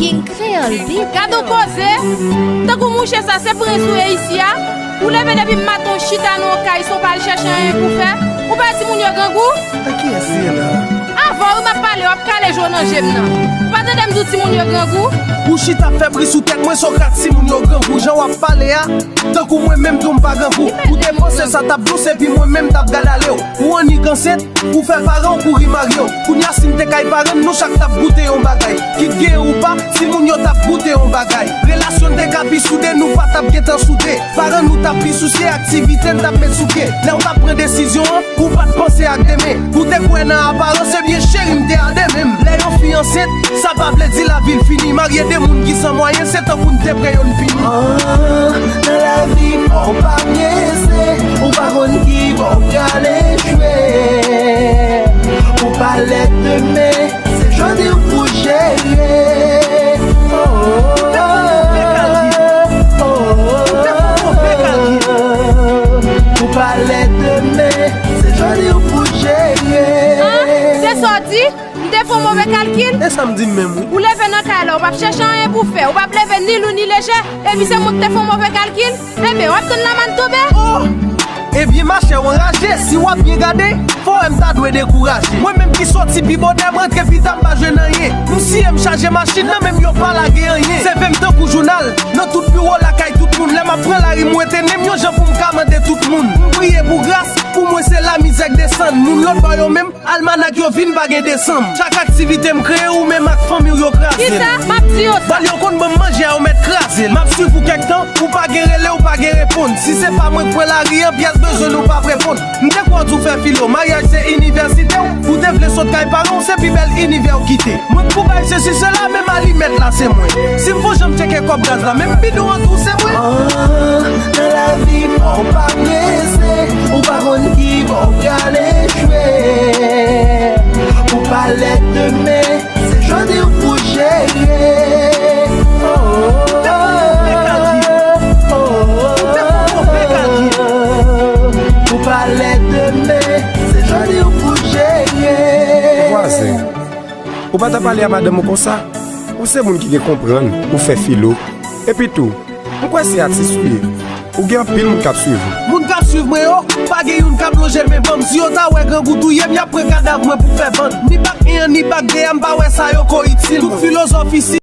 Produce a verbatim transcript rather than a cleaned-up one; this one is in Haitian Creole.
Gad yon koze! Tankou mouche sa, se prens ou ye isi a? Ou leve depi maten w chita nan yon kay san w pa al chèche anyen pou fè? Ou pa wè timoun yo grangou? A kiyès li ye la? Avè w wi m ap pale, w ap kale je w nan je m nan. Ou pa tande m di w timoun yo grangou? Ou chita ap fè bri sou tèt mwen, Sokrat, timoun yo grangou. Jan w ap pale a, tankou mwen menm tou m pa grangou. Ou te panse sa t ap dous epi mwen menm t ap gad ale w. Ou annik ansent, ou fè paran w kouri marye w. Kounye a si n te kay paran n, nou chak t ap goute yon bagay. Kit genyen ou pa, timoun yo t ap goute yon bagay. Relasyon n te ka pi soude, nou pa t ap gentan soude. Paran nou t ap pi sousye, aktivite n t ap met sou pye. Lè w t ap pran desizyon an, ou pa t panse ak demen. Ou te kwè nan aparans, ebyen cheri m te a demen m. Lè yon fi ansent, sa pa vle di lavi l fini. Marye de moun ki san mwayen, se tankou n te pre yo n pini. Ah, nan lavi fò w pa byeze, ou pa konn ki bò w prale jwe. Ou pa lèt demen, se jodi w pou jere. Oh, oh, oh, oh, oh. Ou pa lèt demen, se jodi w pou jere. Ah, se sa w di? M te fè yon move kalkil? E sa m di menm wi. Ou leve nan kay la, ou p ap chèche anyen pou fè, ou p ap leve ni lou ni lejè, epi se mwen ki te fè yon move kalkil? Enben, w ap tann lamann tonbe. Oh! Ebyen machè w anraje, si w ap byen gade, fò wè m ta dwe dekouraje. Mwen menm ki soti pi bonè, m rantre pi ta, m pa jwenn anyen. M siye, m chaje machin nan, men m yo pa lage anyen. Seve m tankou jounal, nan tout biwo lakay tout moun. Lè m ap pran lari, m wete nen m yon jan pou m ka mande tout moun. M priye pou gras, pou mwen se lamizè k desann. Moun lòt bò yo menm, almanak yo vin pa gen desanm. Chak aktivite m kreye, ou menm ak fanmi w yo kraze l. Kisa? M ap di yo sa. Bal yo konn ban m manje a, yo mèt kraze l. M ap swiv ou kèk tan, ou pa gen rele, ou pa gen reponn. Si se pa mwen k pran lari an, pyès bezwen n ou p ap reponn. M te kwè w di w fè filo, maryaj se inivèsite w. Ou te vle sot kay paran w, se pi bèl inivè w kite. Mwen k pou bay sesi sela, menm alimèt la se mwen. Si m fon jan m tcheke kòb gaz la, menm bidon an tou se mwen. Ah, nan lavi fò w pa prese, ou pa konn ki bò w prale jwe. Ou pa lèt demen, se jodi w pou jere. Oh, oh, oh, oh, oh. Ou pa lèt demen, se jodi w pou jere. Vwazen, ou pa ta pale a madanm ou konsa? Ou se moun ki gen konprann, ou fè filo. Epi tou, m kwè se atis ou ye. Ou gen anpil moun k ap swiv ou. Moun k ap swiv mwen yo, pa gen youn k ap lonje men ban m. Si yo ta wè grangou touye m, y ap pran kadav mwen pou fè vann. Ni bak en an, ni bak de a, m pa wè sa yo ko itil mwen. Tout filozòf isi.